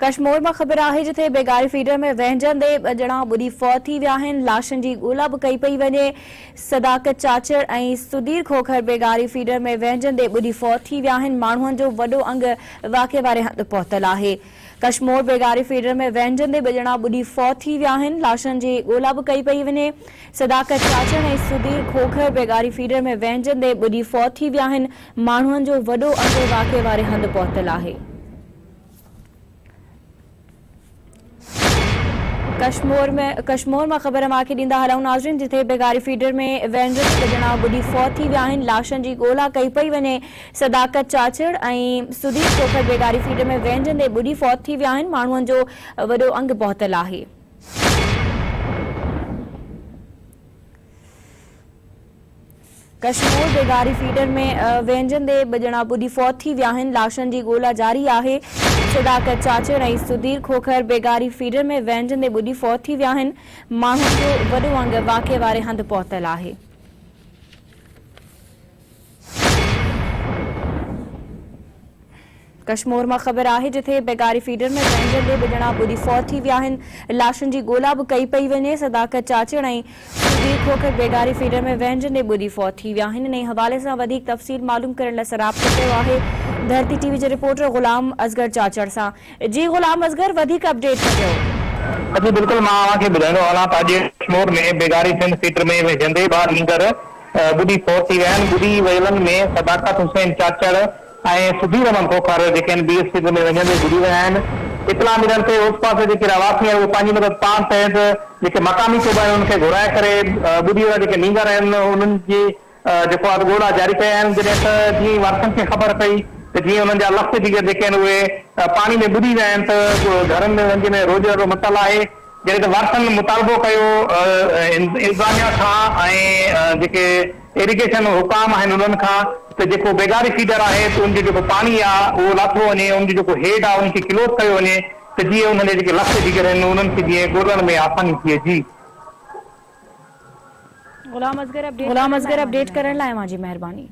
ڪشمور مان خبر آهي جتي بيگاري فيڊر ۾ وهنجندي ٻه ڄڻا ٻڏي فوت ٿي ويا آهن، لاشن جي ڳولا به ڪئي پئي وڃي، صداقت چاچڙ ۽ سڌير کوکر بيگاري فيڊر ۾ وهنجندي ٻڏي فوت ٿي ويا آهن، ماڻهن جو وڏو انگ واقعي واري هنڌ پهتل آهي. ڪشمور بيگاري فيڊر ۾ وهنجندي ٻه ڄڻا ٻڏي فوت ٿي ويا آهن، لاشن جي ڳولا به ڪئي پئي وڃي، صداقت چاچڙ ۽ سڌير کوکر بيگاري فيڊر ۾ وهنجندي ٻڏي فوت ٿي ويا آهن، ماڻهن جو وڏو انگ واقعي واري هنڌ پهتل آهي. ڪشمور ۾ ڪشمور مان خبر اوهان کي ڏيندا هلون ناظرين جتي بيگاري فيڊر ۾ وهنجندي ٻه ڄڻا ٻڏي فوت ٿي ويا آهن لاشن جي ڳولا ڪئي پئي وڃي صداقت چاچڙ ۽ سڌير کوکر بيگاري فيڊر ۾ وهنجندي ٻڏي فوت ٿي ويا آهن ماڻهن جو وڏو انگ پهتل آهي. ڪشمور بيگاري فيڊر ۾ وهنجندي ٻه ڄڻا ٻڏي فوت ٿي ويا آهن، لاشن جي ڳولا جاري آهي، صداقت چاچڙ ۽ سڌير کوکر بيگاري فيڊر ۾ وهنجندي ٻڏي فوت ٿي ويا آهن، ماڻهن جو وڏو انگ واقعي واري هنڌ پهتل آهي. ڪشمور مان خبر آهي جٿي بيگاري فيڊر ۾ وهنجندي ٻه ڄڻا ٻڏي فوت ٿي ويا آهن، لاشن جي ڳولا به ڪئي پئي وڃي، صداقت چاچڙ ۽ سڌير کوکر بيگاري فيڊر ۾ وهنجندي ٻڏي فوت ٿي ويا آهن، انهي حوالي سان وڌيڪ تفصيل معلوم ڪرڻ لاء اسان رابطو ڪيو آهي ڌرتي ٽي وي جي رپورٽر غلام اصغر چاچڙ سان، جي غلام اصغر وڌيڪ اپڊيٽ ڪجو. جي بلڪل مان اوهان کي ٻڌائيندو هلان ته اڄ ڪشمور ۾ بيگاري سنڌ فيڊر ۾ وهنجندي ٻه نينگر ٻڏي فوت ٿي ويا آهن، ٻڏي ويلن ۾ صداقت حسين چاچڙ ۽ سڌير احمد کوکر جيڪي آهن بي ايس سي ۾ وڃندي ٻڏي ويا آهن. اطلاع ملڻ تي اوس پاس جا جيڪي رهواسي آهن اهي پنهنجي مدد پاڻ تحت جيڪي مقامي چوٻا آهن انهن کي گهرائي ڪري ٻڏي ويل جيڪي نينگر آهن انهن جي جيڪو آهي ڳولا جاري ڪيا آهن جڏهن ته جيئن ئي وارثن کي خبر پئي ته جيئن انهن جا لخت جگر جيڪي آهن اهي پاڻي ۾ ٻڏي ويا آهن ته گهرن ۾ وڃجي ۾ روڄ راڙو متل آهي جڏهن ته وارثن مطالبو ڪيو انتظاميا کان ۽ جيڪي ايريگيشن حڪام آهن انهن کان ته جيڪو بيگاري فيڊر آهي ته ان جو جيڪو پاڻي آهي اهو لاٿو وڃي ان جو جيڪو هيڊ آهي ان کي ڪلوز ڪيو وڃي ته جيئن انهن جا جيڪي لخت جگر آهن انهن کي جيئن ڳولڻ ۾ آساني ٿئي جي. غلام اصغر اپڊيٽ ڪرڻ لاء اوهان جي مهرباني.